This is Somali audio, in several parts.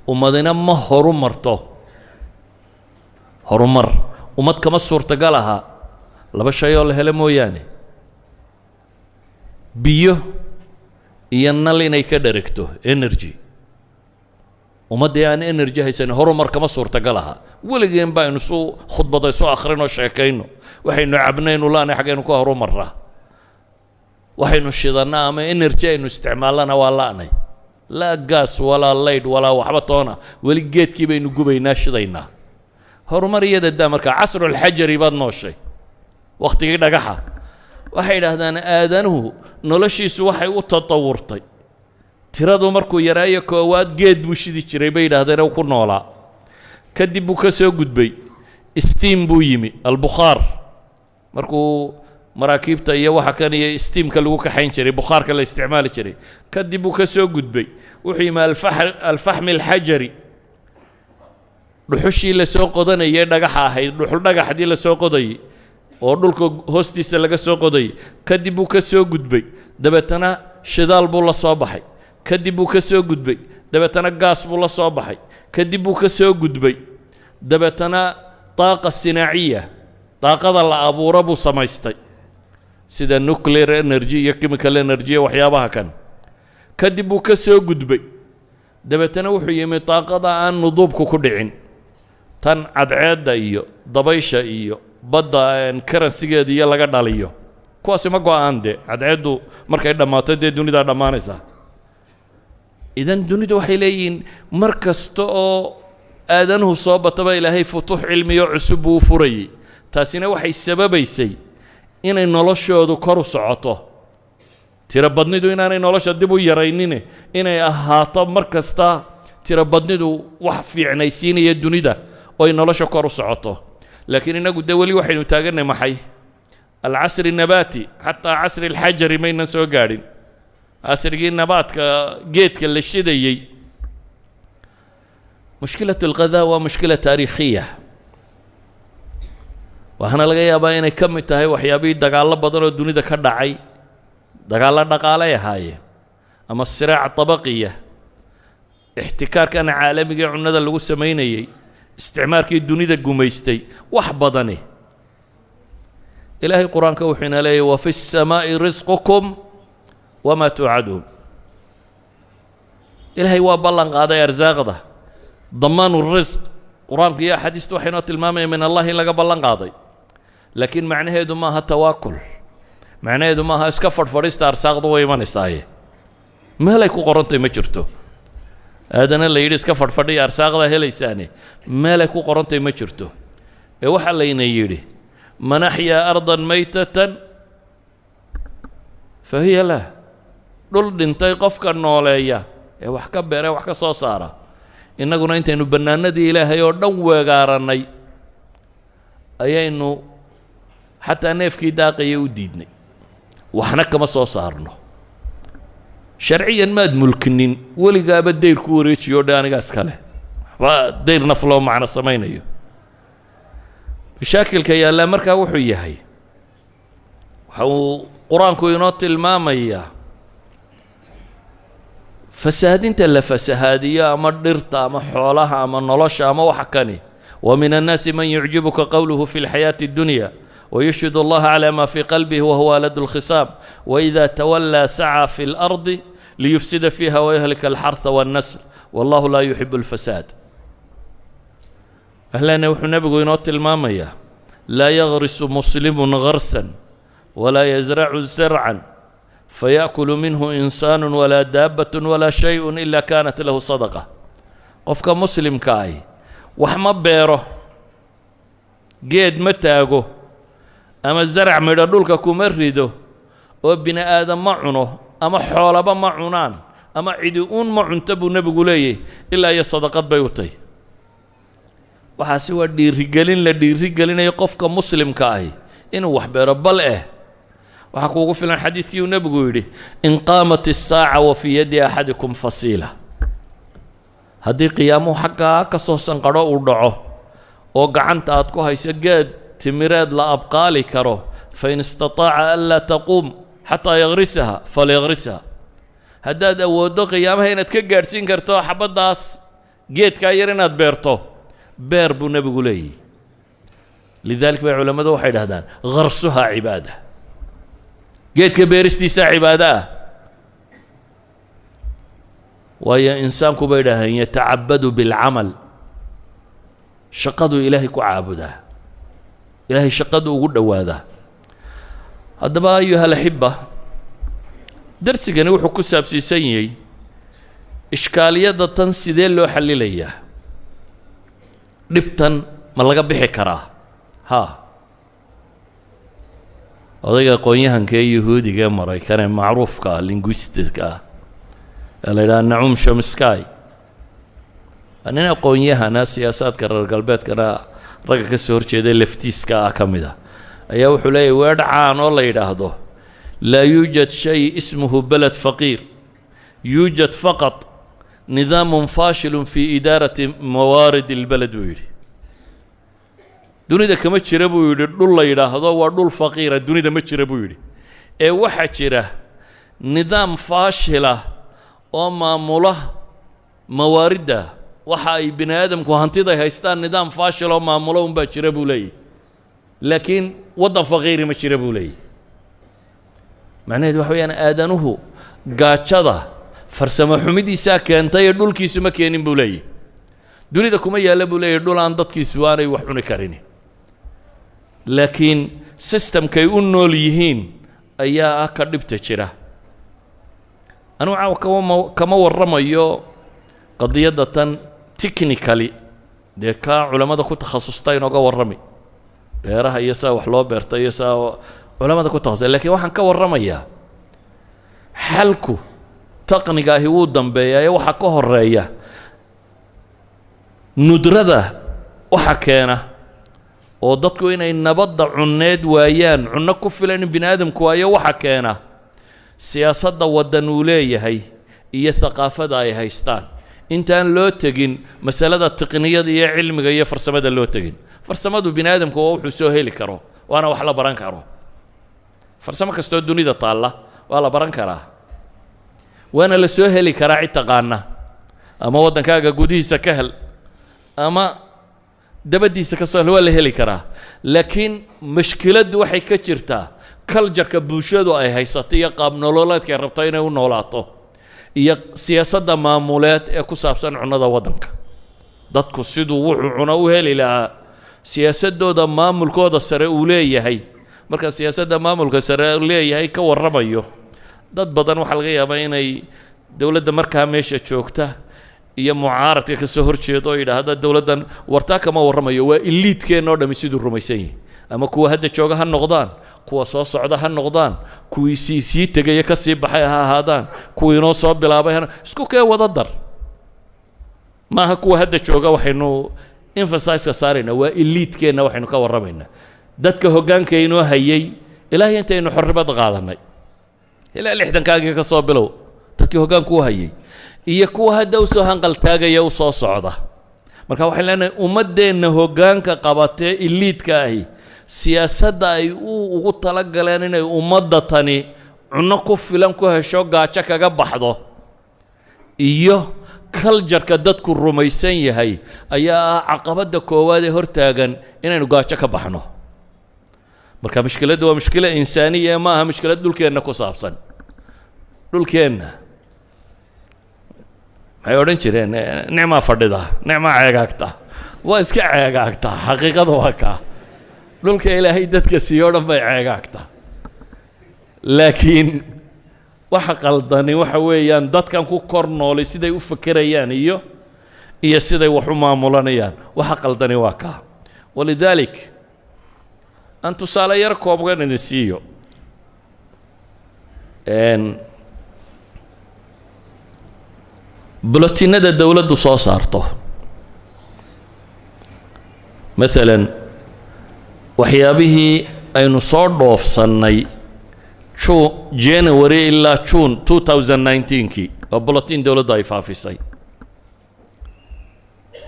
Ummadina ma horu marto, horumar ummad kama suurtagal aha laba shay oo la helo mooyaane: biyo iyo nal inay ka dheregto, energy. Ummaddii aan energy haysan horumar kama suurtagal aha. Weligeen baynu isu khudbada isu akhrinoo sheekayno, waxaynu cabnaynu laanay, xaggaynu ka horumarraa? Waxaynu shidannaa ama energy aynu isticmaalana waa la'nay, laa gaas walaa laydh walaa waxba toona. Weli geedkii baynu gubaynaa, shidaynaa. Horumar iyada daa. Markaa casrulxajari baad nooshay, wakhtigii dhagaxa. Waxay idhaahdaan aadanuhu noloshiisu waxay u tatawurtay tiradu markuu yaraayo. Koowaad geed buu shidi jiray, bay yidhahdeen, ku noolaa. Kadib buu ka soo gudbay, steam buu yimi, albukhaar, markuu maraakiibta iyo waxa kan iyo steamka lagu kaxayn jiray, bukhaarka la isticmaali jiray. Kadib buu ka soo gudbay, wuxuu yimi alfaxmi alxajari, dhuxushii lasoo qodanayay dhagaxa ahayd, dhuxul dhagaxdii lasoo qodayay oo dhulka hoostiisa laga soo qodayay. Kadib buu ka soo gudbay, dabeetana shidaal buu la soo baxay. Kadib buu ka soo gudbay, dabeetana gaas buu la soo baxay. Kadib buu ka soo gudbay, dabeetana daaqa sinaaciya, daaqada la abuuro buu samaystay, sida nuclear energy iyo chemical energy iyo waxyaabaha kan. Kadib buu ka soo gudbay, dabeetana wuxuu yimi daaqada aan nuduubku ku dhicin, tan cadceedda iyo dabaysha iyo badda karansigeeda iyo laga dhaliyo. Kuwaasi ma go-aan dee, cadceeddu markay dhammaato dee dunidaa dhammaanaysaa. Idan dunidu waxay leeyihiin mar kasta oo aadanuhu soo bataba Ilaahay futuux cilmiyo cusub buu u furayey. Taasina waxay sababaysay inay noloshoodu kor u socoto, tiro badnidu inaanay nolosha dib u yaraynine, inay ahaato mar kasta tiro badnidu wax fiicnaysiinaya dunida oo ay nolosha kor u socoto. Laakiin innagu dee weli waxaynu taaganay maxay? Alcasri nabaati, xataa casri alxajari maynan soo gaadhin, casrigii nabaadka, geedka la shidayey. Mushkilaة alghadaa waa mushkila taariikhiya, waxaana laga yaabaa inay ka mid tahay waxyaabihii dagaallo badan oo dunida ka dhacay. Dagaallo dhaqaalay ahaayeen ama siraac tabaqiya, ixtikaarkan caalamiga ee cunnada lagu samaynayey, isticmaarkii dunida gumaystay, wax badani. Ilaahay Qur-aanka wuxuu ina leeyahy: wa fi الsamaaءi risqukum wamaa tuucaduun. Ilaahay waa ballan qaaday arsaaqda, damaanu risq. Qur-aanku iyo axaadiistu waxay noo tilmaamaya min Allah in laga ballan qaaday, laakiin macnaheedu maaha tawaakul, macnaheedu maaha iska fadhfadhista, arsaaqdu way imanaysaaye. Meelay ku qorantay ma jirto aadana la yidhi iska fadhfadhiya, arsaaqdaa helaysaane. Meelay ku qorantay ma jirto. Ee waxaa layna yidhi: man axyaa ardan maytatan fa hiya lah. Dhul dhintay qofka nooleeya ee wax ka beera, wax ka soo saara. Innaguna intaynu bannaanadii Ilaahay oo dhan weegaarannay ayaynu xataa neefkii daaqaya u diidnay, waxna kama soo saarno. Sharciyan maad mulkinin, weligaaba dayr ku wareejiyo dhe anigaas kale, waxba dayr naf loo macno samaynayo. Mashaakilka yaallaa markaa wuxuu yahay, waxa uu Qur-aanku inoo tilmaamayaa fasahaadinta la fasahaadiyo ama dhirta ama xoolaha ama nolosha ama waxa kani. Wa min annaasi man yucjibuka qowluhu fi lxayaati اddunya wayushhid allaha calى ma fii qalbihi wahuwa aladu اlkhisaam waإida tawallaa sacaa fi اlardi liyufsida fiiha wayahlika alxarha wاnnasl wallahu laa yuxibu اlfasaad. Ahlana wuxuu nebigu inoo tilmaamayaa: laa yagrisu muslimun garsan walaa yazracu zarcan fayaأkulu minhu insaanu walaa daabat walaa shayءu ila kaanat lahu sadaqa. Qofka muslimka ahi wax ma beero, geed ma taago ama zarac midho dhulka kuma rido oo bini aadam ma cuno ama xoolaba ma cunaan ama cidi uun ma cunto, buu nebigu leeyahy, ilaa iyo sadaqad bay u tahy. Waxaasi waa dhiirigelin la dhiirigelinayo qofka muslimka ahi inuu wax beero. Bal waxaa kuugu filan xadiidkii uu nebigu yidhi: in qaamat الsaaca wa fii yaddi axadikum fasiila, haddii qiyaamuhu xaggaa ka soo sanqadho uu dhaco oo gacanta aad ku hayso geed timireed la abqaali karo, fain istataaca an laa taquum xataa yagrisaha falyagrisha. Haddaad awooddo qiyaamaha inaad ka gaadhsiin karto xabaddaas Geedkaa yar inaad beerto, beer buu nebigu leeyahy. Lidalik bay culammadu waxay idhahdaan gharsuhaa cibaada, geedka beeristiisaa cibaado ah. Waayo insaanku bay idhahdeen yatacabadu bilcamal, shaqaduu Ilaahay ku caabudaa, Ilaahay shaqadu ugu dhowaadaa. Haddaba ayuha alaxiba, darsigani wuxuu ku saabsiisan yahay ishkaaliyadda tan: sidee loo xallilayaa dhibtan? Ma laga bixi karaa? Haa. Odayga aqoon-yahanka ee Yahuudiga ee Maraykan ee macruufka ah, linguistic-ka ah, ee la yidhaha Noam Chomsky, waa nin aqoon-yahana, siyaasaadka reer galbeedkana ragga ka soo horjeeday leftiiska ah ka mid ah, ayaa wuxuu leeyahy weedh caan oo la yidhaahdo: "لا يوجد شيء اسمه بلد فقير، يوجد فقط نظام فاشل في إدارة موارد البلد" buu yidhi. Dunida kama jira, buu yidhi, dhul la yidhaahdo waa dhul faqiira, dunida ma jira, buu yidhi, ee waxaa jira nidaam faashila oo maamula mawaaridda, waxa ay bini aadamku hantiday haystaan, nidaam faashil oo maamulo unbaa jira, buu leeyahy, laakiin waddan faqiiri ma jira, buu leeyahy. Macnaheedu waxa weeyaan aadanuhu gaajada farsamo xumidiisaa keentay ee dhulkiisu ma keenin, buu leeyahy. Dunida kuma yaalla, buu leeyahy, dhul aan dadkiisu aanay wax cuni karin, laakiin systemkay u nool yihiin ayaa ah ka dhibta jira. Anugu caawa kama warramayo qadiyadda tan technically, dee kaa culammada ku takhasusta inooga warrami, beeraha iyo saa wax loo beerta iyo saa culamada ku takhasusta, lakiin waxaan ka warramayaa xalku taqniga ahi wuu dambeeyaa ee waxaa ka horeeya nudrada waxa keena oo dadku inay nabadda cunneed waayaan, cunno ku filan in bini aadamku waayo, waxa keena siyaasadda waddan uu leeyahay iyo thaqaafada ay haystaan, intaan loo tegin masalada tiqniyada iyo cilmiga iyo farsamada loo tegin. Farsamadu bini aadamku waa wuxuu soo heli karo, waana wax la baran karo. Farsamo kastoo dunida taalla waa la baran karaa, waana la soo heli karaa cid taqaana, ama waddankaaga gudihiisa ka hel ama dabaddiisa ka soo hel, waa la heli karaa. Laakiin mashkiladdu waxay ka jirtaa culture-ka bulshadu ay haysato iyo qaab nololeedka ay rabto inay u noolaato iyo siyaasadda maamuleed ee ku saabsan cunnada waddanka. Dadku siduu wuxuu cuno u heli lahaa, siyaasaddooda maamulkooda sare uu leeyahay. Marka siyaasadda maamulka sare uu leeyahay ka warramayo, dad badan waxaa laga yaabaa inay dowladda markaa meesha joogta iyo mucaaradka ka soo horjeeda oo yidhaahda dowladdan wartaa kama warramayo. Waa elite-keenna oo dhami siduu rumaysan yihi, ama kuwa hadda jooga ha noqdaan, kuwa soo socda ha noqdaan, kuwii sii tegaya ka sii baxay ha ahaadaan, kuwii inoo soo bilaabay ha isku kee wada dar. Maaha kuwa hadda jooga waxaynu emphasize-ka saaraynaa, waa elite-keenna waxaynu ka warramaynaa, dadka hoggaanka inoo hayay ilaahay intaynu xorribada qaadanay ilaa 60-kaagii ka soo bilow, dadkii hoggaanku u hayay iyo kuwa hadda usoo hanqaltaagaya, u soo socda. Marka waxaan leenahay ummaddeenna hoggaanka qabatee elite-ka ahi siyaasadda ay u ugu talagaleen inay ummadda tani cunno ku filan ku hesho, gaajo kaga baxdo, iyo culture-ka dadku rumaysan yahay ayaa ah caqabadda koowaad ee hortaagan inaynu gaajo ka baxno. Marka mushkiladdu waa mushkilo insaaniya, ma aha mushkilad dhulkeenna ku saabsan. Dhulkeenna maxay odhan jireen? Nicmaa fadhida, nicmaa ceegaagta, waa iska ceegaagtaa. Xaqiiqada waa kaa, dhulka Ilaahay dadka siiyo o dhan bay ceegaagtaa, laakiin waxa qaldani waxa weeyaan dadkan ku kor noolay siday u fekerayaan iyo siday wax u maamulanayaan. Waxa qaldani waa kaa. ولذلك aan tusaale yar kooban idin siiyo. Bulletin-nada dowladdu soo saarto maalan, waxyaabihii aynu soo dhoofsannay January ilaa June 2019-kii, waa bulletin dowladdu ay faafisay,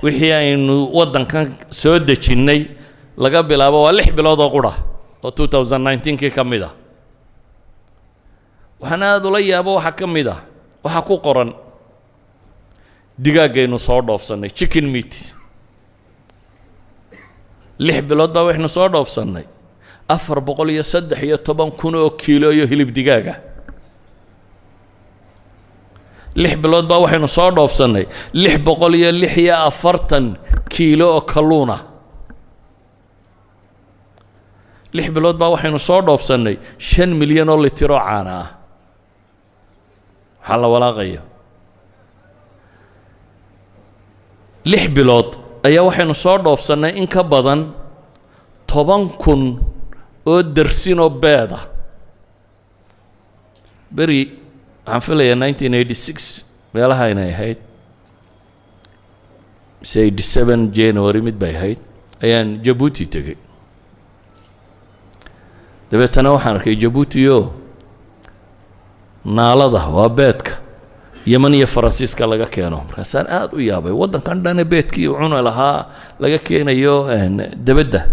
wixii aynu waddankan soo dejinnay laga bilaabo, waa 6 bilood oo qura oo 2019-kii ka mid ah. Waxaan aada ula yaabo waxaa ka mid ah waxaa ku qoran Digaaggaynu soo dhoofsannay, chicken meat, 6 bilood baa waxaynu soo dhoofsannay 413,000 oo kiilo iyo hilib digaaga. 6 bilood baa waxaynu soo dhoofsannay 646 kiilo oo kalluuna. 6 bilood baa waxaynu soo dhoofsannay 5 milyan oo litir oo caana ah. Waxaa la walaaqaya. 6 bilood ayaa waxaynu soo dhoofsannay in ka badan 10,000 oo darsinoo beeda. Beri waxaan filayaa 1986 meelaha inay ahayd, mise 87 January mid bay ahayd, ayaan Jabuuti tegey. Dabeetana waxaan arkay Jabuuti oo naalada waa beedka Yeman iyo Faransiiska laga keeno. Markaasaan aada u yaabay, waddankan dhane beedkii uu cuni lahaa laga keenayo debadda.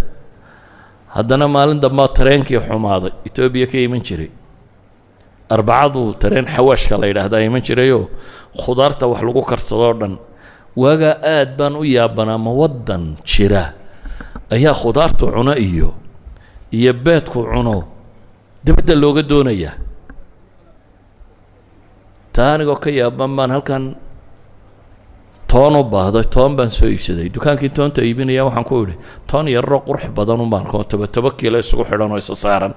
Haddana maalin dambaa tareenkii xumaaday Etoobiya ka iman jiray. Arbacadu tareen xawaashka la yidhaahdaa iman jirayoo khudaarta wax lagu karsadoo dhan. Waagaa aad baan u yaabanaa, ma waddan jira ayaa khudaartu cuno iyo beedku cuno debadda looga doonayaa? Taa anigoo ka yaaban baan halkan toon u baahday, toon baan soo iibsaday. Dukaankii toonta iibinaya waxaan ku idhi, toon yararo qurux badan un baan koo 10 kiilo isugu xidhan oo isa saaran.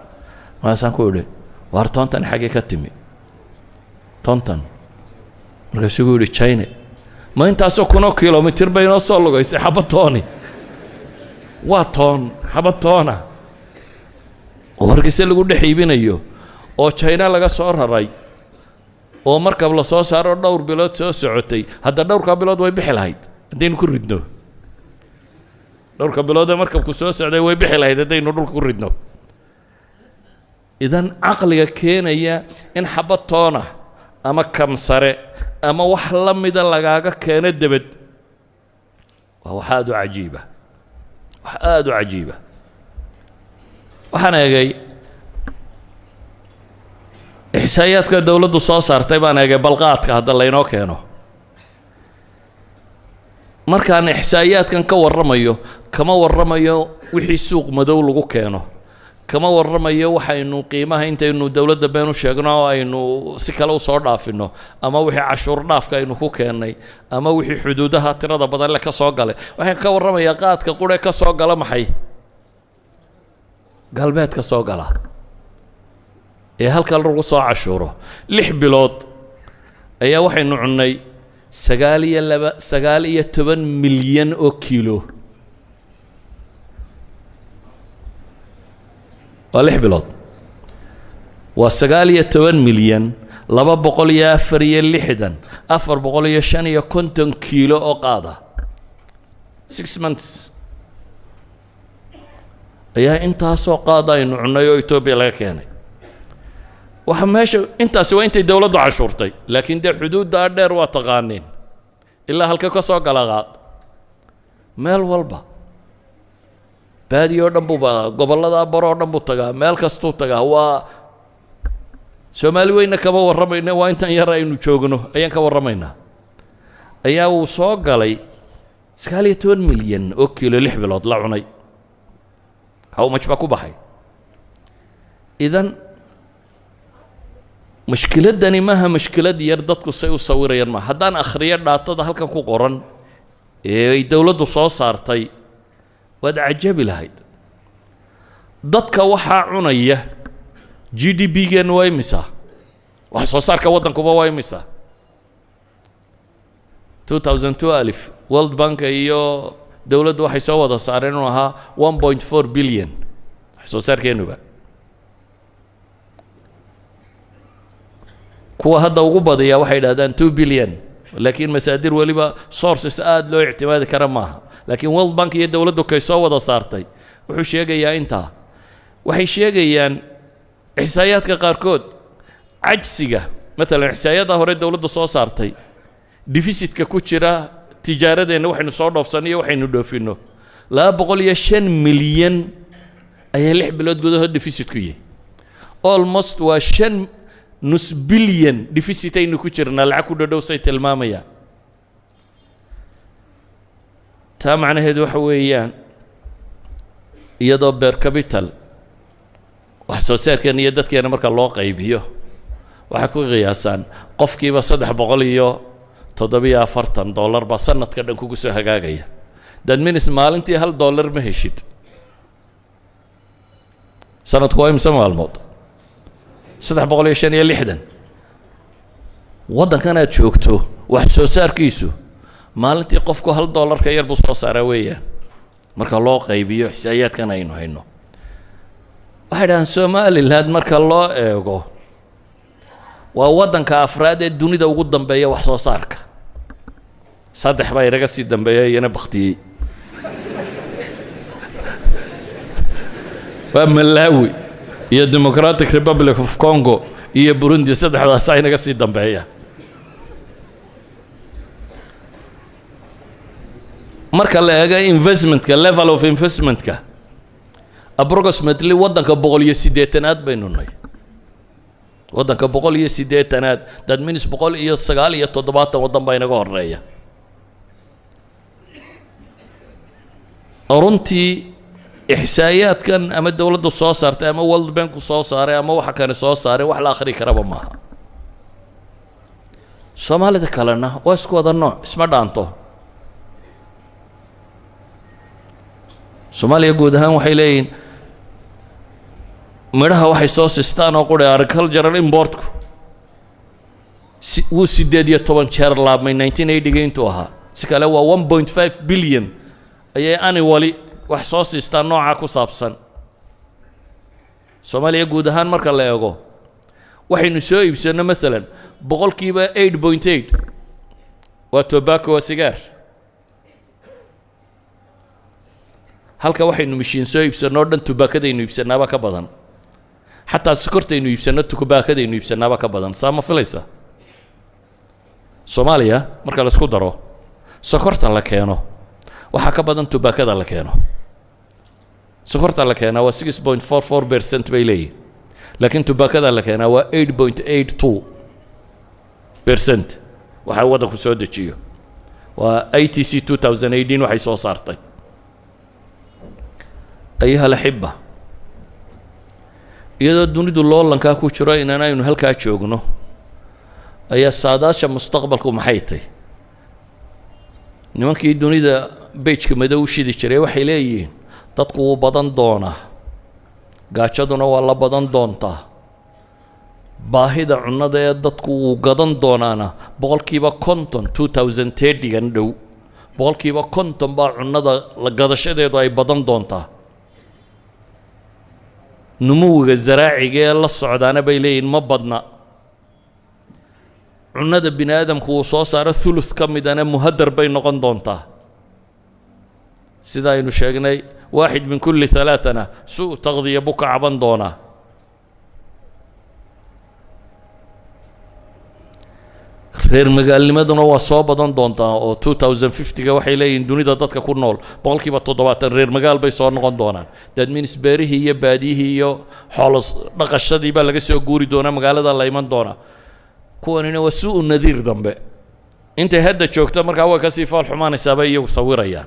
Markaasaan ku idhi, waar toontan xaggee ka timi toontan? Markaasuu ku yidhi China. Ma intaasoo kunoo kilomitir bay inoo soo lugaysay xabad tooni? Waa toon, xabad toona oo Hargeysa lagu dhex iibinayo oo China laga soo raray oo markab la soo saaro dhowr bilood soo socotay. Hadda dhowrka bilood way bixi lahayd haddaynu ku ridno. Dhowrka bilood ee markabku soo socday way bixi lahayd haddaynu dhulka ku ridno. Idan caqliga keenaya in xabad toona ama kamsare ama wax la mida lagaaga keeno debed waa wax aada u cajiiba, wax aada u cajiiba. Waxaan eegay ixsaayaadka dowladdu soo saartay baan eegay balqaadka hadda laynoo keeno. Markaan ixsaayaadkan ka warramayo, kama warramayo wixii suuq madow lagu keeno, kama warramayo waxaynu qiimaha intaynu dowladda been u sheegno oo aynu si kale usoo dhaafinno, ama wixii cashuur dhaafka aynu ku keennay, ama wixii xuduudaha tirada badan le ka soo galay. Waxaan ka warramayaa qaadka qurhe ka soo gala maxay galbeed ka soo gala ee halka lagu soo cashuuro. 6 bilood ayaa waxaynu cunnay 9 iyo 2, 19 milyan oo kiilo. Waa 6 bilood, waa 19,264,455 kiilo oo qaada. 6 months ayaa intaasoo qaada aynu cunnay oo Etoobiya laga keenay. Waxa meesha intaasi waa intay dowladdu cashuurtay, laakiin dee xuduuddaa dheer waa taqaaniin ilaa halka ka soo gala qaad. Meel walba, baadiyo o dhan buuba, gobollada baroo dhan buu tagaa, meel kastuu tagaa. Waa Soomaali weyna kama warramayna, waa intan yar aynu joogno ayaan ka warramaynaa. Ayaa uu soo galay 19 milyan oo kiilo 6 bilood la cunay. How much baa ku baxay? Idan mashkiladdani maaha mashkilad yar dadku say u sawirayaan maaha. Haddaan akhriyo data-da halkan ku qoran ee ay dowladdu soo saartay, waad cajabi lahayd. Dadka waxaa cunaya, GDP-geennu waa imisa? Wax soo saarka waddankuba waa imisa? 2012 World Bank iyo dowladdu waxay soo wada saareen inuu ahaa 1.4 billion wax soo saarkeenuba. Kuwa hadda ugu badiyaa waxay idhahdaan 2 billion, laakiin masaadir weliba sources aada loo ictimaadi kara maaha. Laakiin World Bank iyo dowladdu kay soo wada saartay wuxuu sheegayaa intaa. Waxay sheegayaan ixsaayaadka qaarkood cajsiga, maalan ixsaayadda hore dowladdu soo saartay, deficit-ka ku jira tijaaradeenna, waxaynu soo dhoofsanno iyo waxaynu dhoofinno, 205 milyan ayaa 6 bilood gudahood deficit ku yahay. Almost waa 0.5 bilyan deficit aynu ku jirnaa, lacag ku dhodhow say tilmaamayaan. Taa macnaheedu waxa weeyaan, iyadoo per capita wax soo saarkeena iyo dadkeena marka loo qaybiyo, waxay ku qiyaasaan qofkiiba $347 baa sanadka dhan kugu soo hagaagaya. That means maalintii $1 ma heshid. Sanadku waa imse maalmood? 365. Waddankan aad joogto wax soo saarkiisu maalintii qofku $1 ka yar buu soo saaraa weeyaan, marka loo qaybiyo xisaayaadkan aynu hayno. Waxay dhahaan Somaliland marka loo eego waa waddanka afraad ee dunida ugu dambeeya wax soo saarka. Saddex baa inaga sii dambeeya, iyana baktiyey, waa Malawi iyo Democratic Republic of Congo iyo Burundi. Saddexdaasaa inaga sii dambeeya. Marka la eego investmentka, level of investmentka, approximately waddanka 180aad baynu nahay, waddanka 180aad. That means 179 waddan baa inaga horeeya. Runtii ixsaayaadkan ama dowladdu soo saartay ama World Banku soo saaray ama waxa kani soo saaray, wax la akhri karaba maaha. Soomaalida kalena waa isku wada nooc, isma dhaanto. Soomaaliya guud ahaan waxay leeyihiin midhaha waxay soo sistaan oo quri, agricultural importku si wuu 18 jeer laabmay 1980-ga intuu ahaa. Si kale waa 1.5 billion ayay annually wax soo siistaan noocaa ku saabsan. Soomaaliya guud ahaan marka la eego waxaynu soo iibsanno, maalan 8.8% waa tobacco, waa sigaar, halka waxaynu mishiin soo iibsanno o dhan tubaakadaynu iibsanaaba ka badan. Xataa sokortaynu iibsanno tubaakadaynu iibsanaaba ka badan. Saa ma filaysa? Soomaaliya marka la isku daro sokorta la keeno waxaa ka badan tubaakada la keeno. Sokorta la keenaa waa 6.44% bay leeyihin, laakiin tubaakada la keenaa waa 8.82% waxaa waddanku soo dejiyo. Waa ITC 2018 waxay soo saartay. أيها الأحبة, iyadoo dunidu loolankaa ku jiro inaan aynu halkaa joogno ayaa saadaasha mustaqbalku maxay tahy? Nimankii dunida bejka madow u shidi jiray waxay leeyihiin dadku wuu badan doonaa, gaajaduna waa la badan doontaa, baahida cunnada ee dadku wuu gadan doonaana 50% 2030-gan dhow 50% baa cunnada la gadashadeedu ay badan doontaa. Numuwiga zaraaciga ee la socdaana bay leeyihin ma badna. Cunnada bini aadamku uu soo saaro thuluth ka midana muhadar bay noqon doontaa. Sida aynu sheegnay, واحد من كل ثلاثة na سوء تغذية buu ka caban doonaa. Reer magaalnimaduna waa soo badan doontaa oo 2050-ga waxay leeyihiin dunida dadka ku nool 70% reer magaal bay soo noqon doonaan. That means beerihii iyo baadiyihii iyo xoolo dhaqashadii baa laga soo guuri doonaa, magaalada la iman doonaa. Kuwanina waa سوء nadiir dambe intay hadda joogto markaa way kasii fool xumaanaysaa bay iyagu sawirayaan.